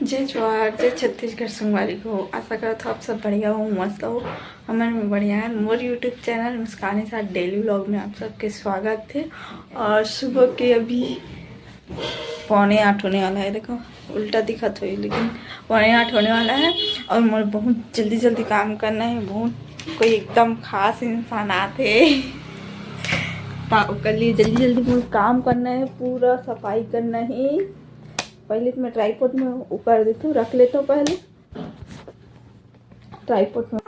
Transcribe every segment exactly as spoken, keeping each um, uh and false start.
जय जोहार, जय छत्तीसगढ़ संगवारी हो। आशा करत हो आप सब बढ़िया हो, मस्त हो। हमन भी बढ़िया है। मोर YouTube चैनल मुस्कान के साथ डेली व्लॉग में आप सबके स्वागत है। और सुबह के अभी पौने आठ होने वाला है। देखो, उल्टा दिखत होई, लेकिन पौने आठ होने वाला है। और मोर बहुत जल्दी जल्दी काम करना है। बहुत कोई एकदम खास इंसान आथे, ता ओकर लिए जल्दी जल्दी मोर काम करना है, पूरा सफाई करना है। पहले तो मैं ट्राइपॉड में वो कर देती हूँ, रख लेती हूँ पहले ट्राइपॉड में।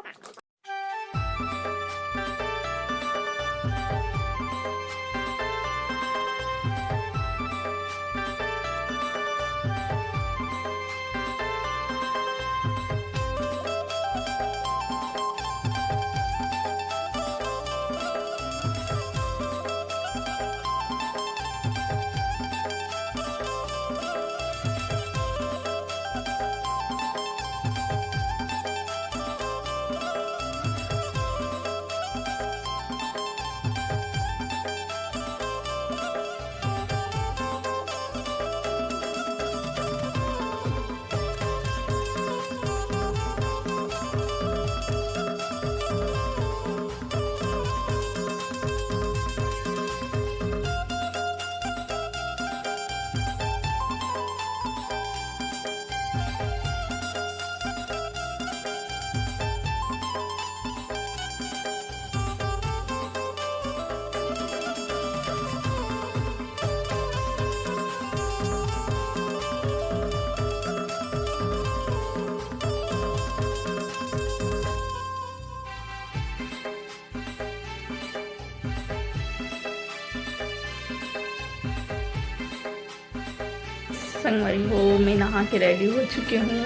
संगवारी हो, मैं नहा के रेडी हो चुकी हूँ।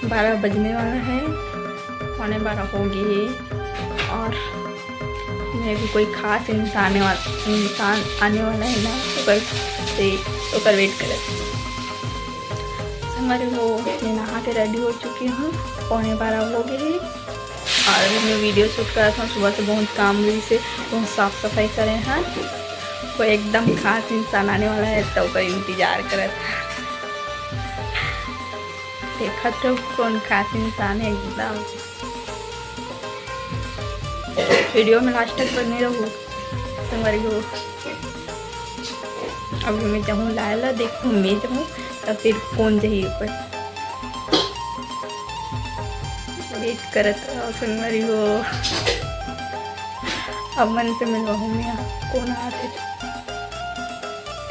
बारह बजने वाला है, पौने बारह हो गए है। और मैं भी कोई खास इंसान वा-, इंसान आने वाला है ना, ओकर से, ओकर वेट करत। संगवारी हो, मैं नहा के रेडी हो चुकी हूँ, पौने बारह हो गए है। और अभी मैं वीडियो शूट करत हूँ, सुबह से बहुत काम रहिस हे, बहुत साफ सफाई करे हैं। कोई एकदम खास इंसान आने वाला है, तो ओकर इंतजार करत। देखत रहो कौन खास इंसान है एकदम। वीडियो में लास्ट तक बने रहो संगवारी हो। अभी मैं जाहूँ लाए ला, देखूँ मैं जाहूँ, तब फिर कौन जाही ऊपर। वेट करत रहो संगवारी हो। अब मन से मिलवाहूँ मैं, कौन आथे।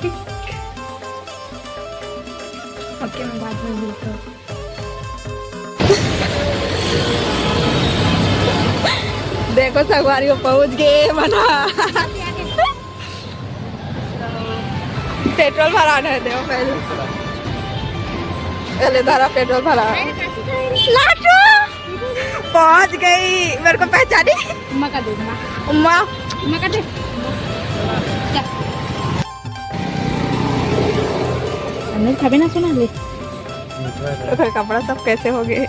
ठीक, ओके, मैं बाद में मिलता हूँ। देखो संगवारी हो, पहुँच गए मना। पेट्रोल भराना है, देखो पहले। पहले धारा पेट्रोल भरा। लाडो पहुंच गई, मेरे को पहचानी? अम्मा का दे, अम्मा। अम्मा। अम्मा का दे। जा। नहीं खाबे ना, सुना ले। ओकर कपड़ा सब कैसे हो गए?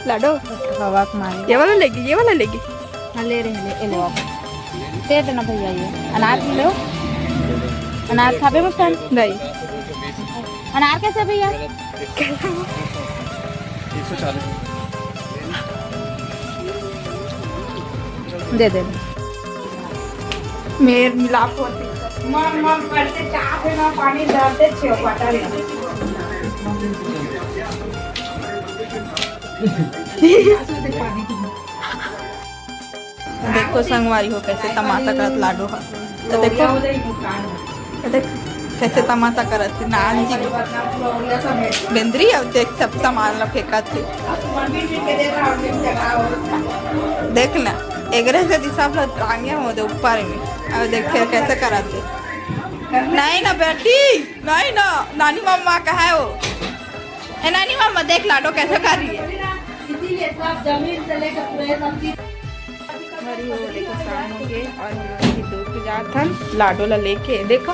लाडो। हवा के मारे। ये वाला लेगी, ये वाला लेगी। हाँ, ले रहे, ले, ये लो आप। दे देना भैया, ये अनार भी लो। अनार खाबे मुस्कान? नहीं। अनार कैसे भैया? एक सौ चालीस। दे दे। मेर मिलाप होती। मन, मन करते चाह से ना पानी डालते छे बटल। देखो संगवारी हो, कैसे तमाशा करत लाडो ह। तो देखो, तो देख कैसे तमाशा करत हे नान जी। बेंदरी, अब देख सब सामान ला फेंकत हे। देख ना, एकरे से दिशा ला टांगे हो दे ऊपर में। अब देख फिर कैसे करत हे। नहीं ना बेटी, नहीं ना, नानी मम्मा का है वो। ए नानी मम्मा, देख लाडो कैसे कर रही है। इसीलिए सब जमीन से लेकर पूरे सब चीज। हरी हो, देखो शाम हो गए और हम लोग अभी दूर के जात हन लाडो ला लेके। देखो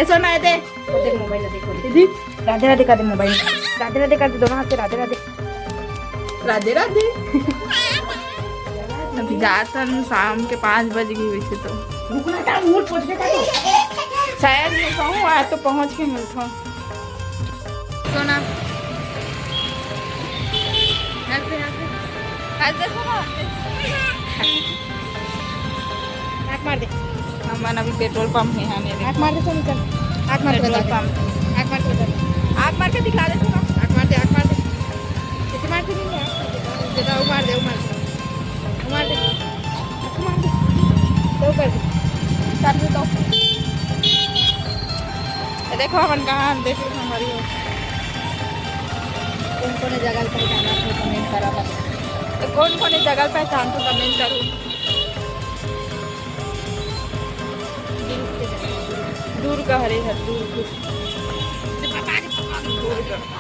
ऐसा ना है दे। देख मोबाइल देखो दीदी। राधे राधे कर दे मोबाइल। राधे राधे कर दे दोनों हाथ से, राधे राधे। राधे राधे। अभी जात हन, शाम के पाँच बज गई वैसे तो। रुकना था, मुंह पोछ देता तो। शायद मैं कहूँ, आज तो पहुँच के मिलता हूँ। सोना। आज देखो ना। आँख मार दे। हमन अभी पेट्रोल पंप में हन, ये देखो। आँख मार दे, चल, चल। आँख मार के पेट्रोल बता दे। पंप। आँख मार के बता दे। आँख मार के दिखला दे थोड़ा। आँख मार दे, आँख मार दे। ऐसे मार के नहीं है। जरा वो मार दे, वो मार दे। वो मार दे। वो मार दे। वो कर दे। कर दे तो। ये देखो, हमन कहाँ, देखो, हमारी हो। कोन कोन जगह ल पहचानत हो, comment करा बता। तो कोन कोन जगह ल पहचानत हो, comment करो। दूर का हरे हर, दूर, दूर। दूर का।